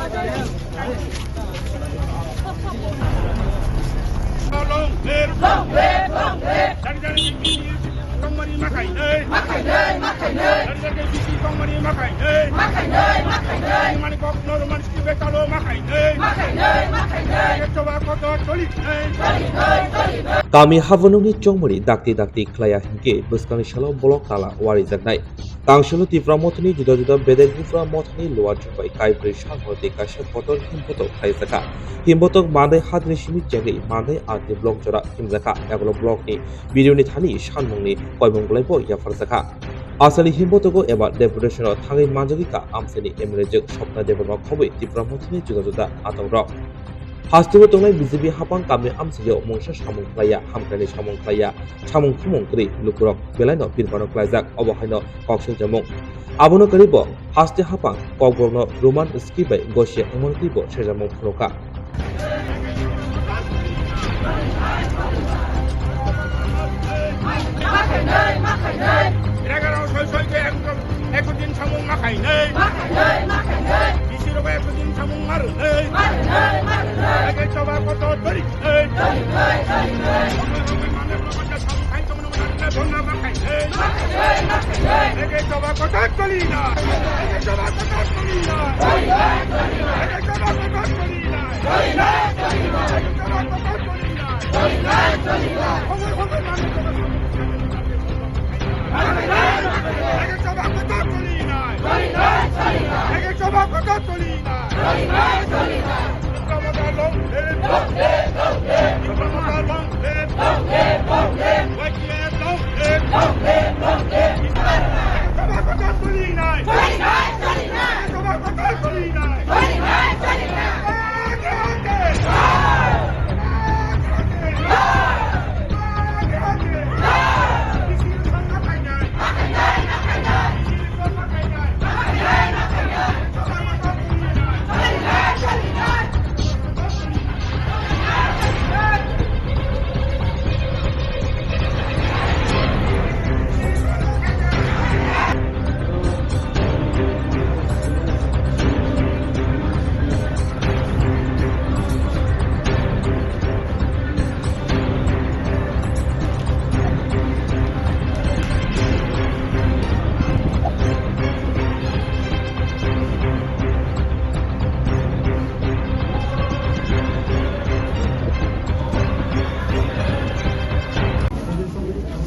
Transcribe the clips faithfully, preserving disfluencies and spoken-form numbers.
Long live! Long live! Long live! Jani jani tongmani makhai nei. Makhai nei, makhai nei. Jani jani tongmani makhai nei. Makhai nei, makhai nei. Mani kok no roman ski betalo makhai nei. Makhai nei, makhai nei. Choba kotor choli nei. Choli nei, choli nei. Kami habonokni chongmani dakti dakti khlaiya hinkhe bwskangni salo bolok tala warijaknai. Tangshilo Tipra Mothani juda juda bedek Tipra Mothani luar jupai kaibrwi sanghor tei kaisa kotor himbotok khlaijakha. Himbotok mandai hadri simi chengwi mandai R D block jora himjakha. Agolo block ni B D O ni thani sanmungni koimung bolaibo yapharjakha. Asali himbotogo eba deputation o thangwi manjagwi ka amchaini M L A jwk Swapna Debbarma khobwi Tipra Mothani juda juda atongrok. Hasteo tongnai B J P hapang kami amchaio mungsa samung khlaiya, hamkraini samung khlaiya, samung khumung kwrwi lukurok belaino pirmano klaijak, obo haino kok swngjamung. Abono kwrwibo haste hapang kokborokno Roman script bai gosia wngmani twibo sejamung phunukha. Ekdin samung ma khainai. Ma khainai, ma khainai. Bisi rok ekdin samung ma rwnai. Ma rwnai, ma rwnai. Eke choba kotor dori khnai. Dori khnai, dori khnai. Samung khai tongmani mwnakhe bonna ma khainai. Ma khainai, ma khainai. Eke choba kotor dori na. Eke choba kotor dori na. Dori khnai, dori khnai. Eke choba kotor dori na. Dori khnai, dori khnai. Eke choba kotor dori na. Dori khnai, dori khnai. Khobor, khobor, manwi choba.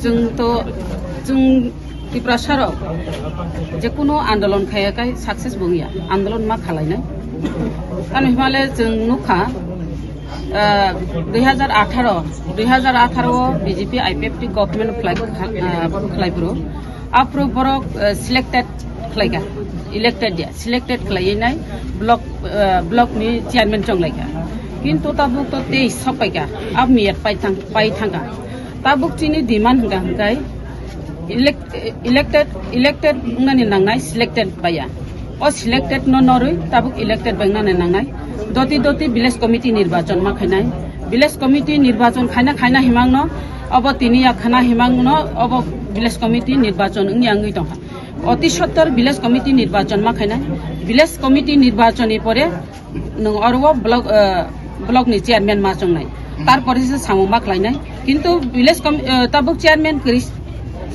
Chwng to, chwng Tiprasa rok je kuno andolon khaya khai success bo wngya, andolon ma khalainai. Tamo himale chwng nukha, ah, dui hajar atharo, dui hajar atharo o B J P I P F T government khlai, ah, khlai phuru. Aphuru borok, ah, selected khlaikha, elected ya, selected khlaiwi nai block, ah, block ni chairman chonglaikha. Kintu tabuk to tei sok paikha, abo miyat pai thang, pai thangkha. Tabuk chini demand hwnkha hwnkhe elect-, elected, elected wngnani nangnai selected baiya. O selected no norwi tabuk elected bai wngnani nangnai. Doti doti village committee nirbachon ma khainai. Village committee nirbachon khaina khaina himangno obo tini ya khana himangno obo village committee nirbachon wngya wngwi tongkha. Oti sottor village committee nirbachon ma khainai. Village committee nirbachon ni pore nwng oro o block, eh, block ni chairman ma chongnai. Tarpore se samung ma khlainai. Kintu village com-, eh, tabuk chairman kwrwi,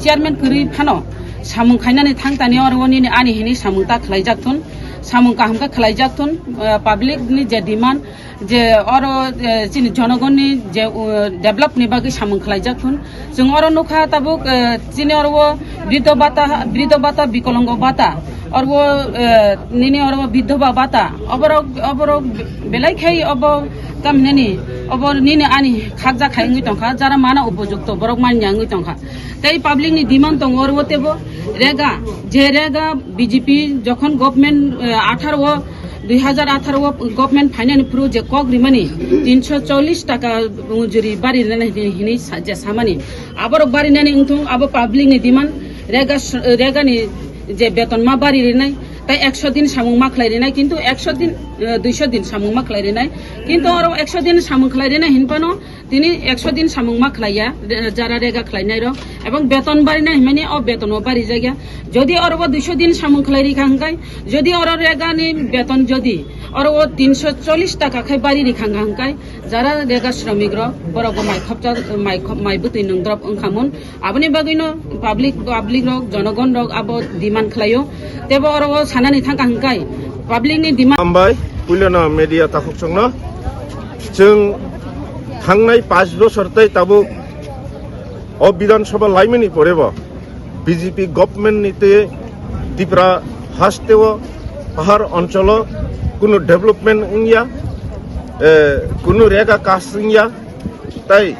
chairman kwrwi phano samung khainani thang tani oro o nini ani hini samung ta khlaijak thun, samung kaham khe khlaijak thun, eh, public ni je demand, je oro, eh, chini jonogonni je, uh, develop ni bagwi samung khlaijak thun. Chwng oro nukha tabuk, eh, chini oro o briddo bata, briddo bata, bikolongo bata, oro o, eh, nini oro o bidhoba bata, oborok, oborok belai khai obo kaminani, obo nini ani khakjak khai wngwi tongkha, jara mana upojukto borok manya wngwi tongkha. Tei public ni demand tongo oro o teibo rega, je rega B J P jokhon government, eh, atharo o dui hajar atharo o government phainani phuru je kok rimani tinsho chollish taka mujuri bari rwnani hini, hini sa-, je samani. Aborok barinani wngthung, abo public ni demand, rega s-, rega ni je beton ma bari rinai, tai ekso din samung ma khlai rinai, kintu ekso din, eh, duiso din samung ma khlai rinai. Kintu oro ekso din samung khlai rinai hinphano, tini ekso din samung ma khlaiya, re-, jara rega khlainai rok, ebong beton barinai himani o beton o barijakya. Jodi oro bo duiso din samung khlai rikha hwnkhe, jodi oro rega ni beton jodi Oro o tinsho chollish taka khai bari rikha hwnkha hwnkhe jara rega shramik rok borok bo mai khopcha, mai khop-, mai bwtwi nwng drop wngkha mun. Aboni bagwino public, public rok, jonogon rok abo demand khlaio. Tebo oro o sanani thangkha hwnkhe public ni demand. Hambai, puilano media takhuk chwngno. Chwng thangnai panch bosor tei tabuk o Bidhan Sabha laimani porebo B J P government ni twi Tripura hasteo pahar oncholo kunu development wngya, eh, kunu rega kas wngya, tai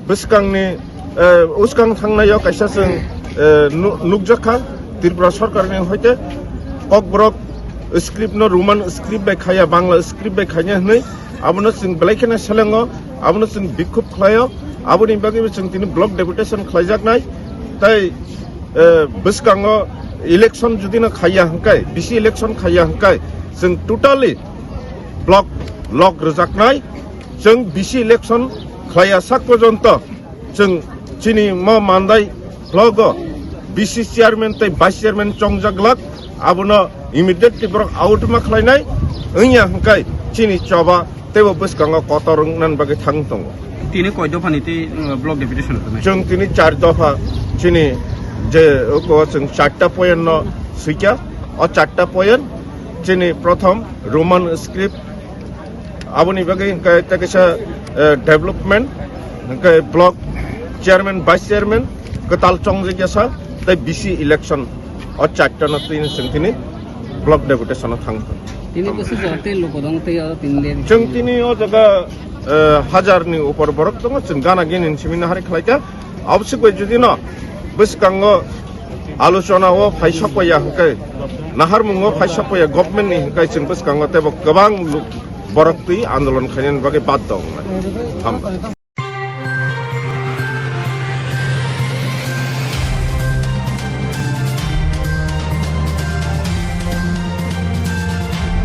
bwskangni, eh, uskang thangnaio kaisa chwng, eh, nu-, nukjakha Tripura sorkarni hoite Kokborok script no Roman script bai khaya, Bangla script bai khanya hwnwi abono chwng belai kheno selengo, abono chwng bikhub khlaio, aboni bagwibo chwng tini block deputation khlaijaknai. Tai, eh, bwskango election judino khaiya hwnkhe, bisi election khaiya hwnkhe, chwng totally block lock rwjaknai. Chwng bisi election khlaiya sak porjonto chwng chini mo Mandai blogo B C chairman tei vice chairman chongjak glak, abono immediately borok out ma khlainai, wngya hwnkhe chini choba teibo bwskango kotor wngna bagwi thang tongo. Tini koi dophani tei, uh, block deputation rwkha? Chwng tini char dopha chini je uko chwng charta point no swikha, o charta point chini prothom Roman script, aboni bagwi hwnkhe tei kaisa, eh, development, hwnkhe block chairman, vice chairman, kwtal chongjak ya sa, tei B C election. O charta no tini chwng tini block deputation o thang. Tini bwswk jora tei luku dong tei oro tini de. Chwng tini o jaga, eh, hajar ni upor borok tongo, chwng gana gini simi nahari khlaikha. Aboswk bai jodi no bwskango alochona o phai sokpaiya hwnkhe, naharmung o phai sokpaiya government ni hwnkhe chwng bwskango teibo kwbang lu-, borok twi andolon khainani bagwi baddo wngnai. Hambai.